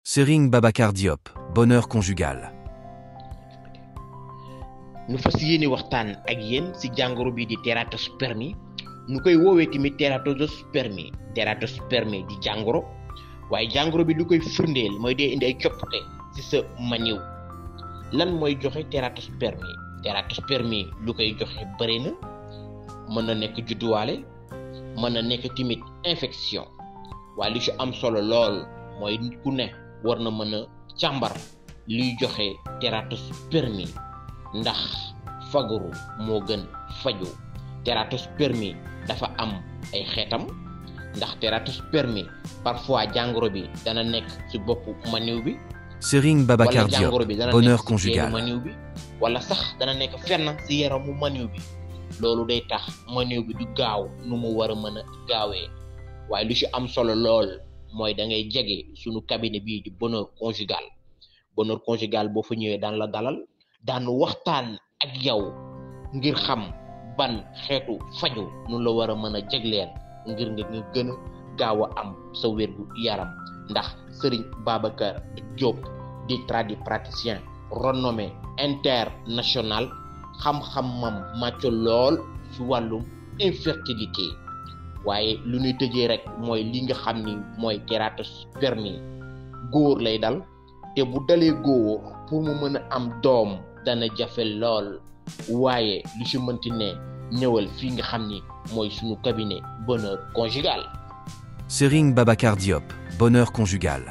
Serigne Babacar Diop, bonheur conjugal. nu fas yéene waxtaan ak yéen ci jàngoro bi di tératospermie nu koy woowee tamit tératospermie di jàngoro waaye jàngoro bi lu koy firndeel mooy dee indi ay coppite ci sa maniw. lan mooy joxe tératospermie lu koy joxe bëri na, mën na nekk judduwaale, mën na nekk tamit infection, waaye li ci am solo lool mooy nit ku ne war na mën a càmbar luy joxe tératospermie ndax fagaru moo gën faju. tératospermie dafa am ay xeetam ndax tératospermie parfois jàngoro bi dana nekk ci boppu maniw bi, Serigne Babacar wala jàngoro bi Diop, dana bonheur nekk ci conjugal. maniw bi, wala sax dana nekk fenn ci yaramu maniw bi. loolu day tax maniw bi du gaaw nu mu war a mën a gaawee, waaye lu ci am solo lool mooy da ngay jege sunu cabinet bii di bonheur conjugal. bonheur conjugal boo fa ñëwee daan la dalal, daan waxtaan ak yow ngir xam ban xeetu faju nu la war a mën a jegleen ngir nga gën a gaaw a am sa wérgu yaram. ndax Serigne Babacar Diop di tradipraticien renommé international, xam-xamam màcc lool ci wàllum infertilité. waaye lu ñuy tëjee rek mooy li nga xam ni mooy tératospermie góor lay dal, te bu dalee góor pour mu mën a am doom dana jafe lool, waaye lu ci mënti ne ñëwal fii nga xam ni mooy sunu cabinet bonheur conjugal. Serigne Babacar Diop, bonheur conjugal.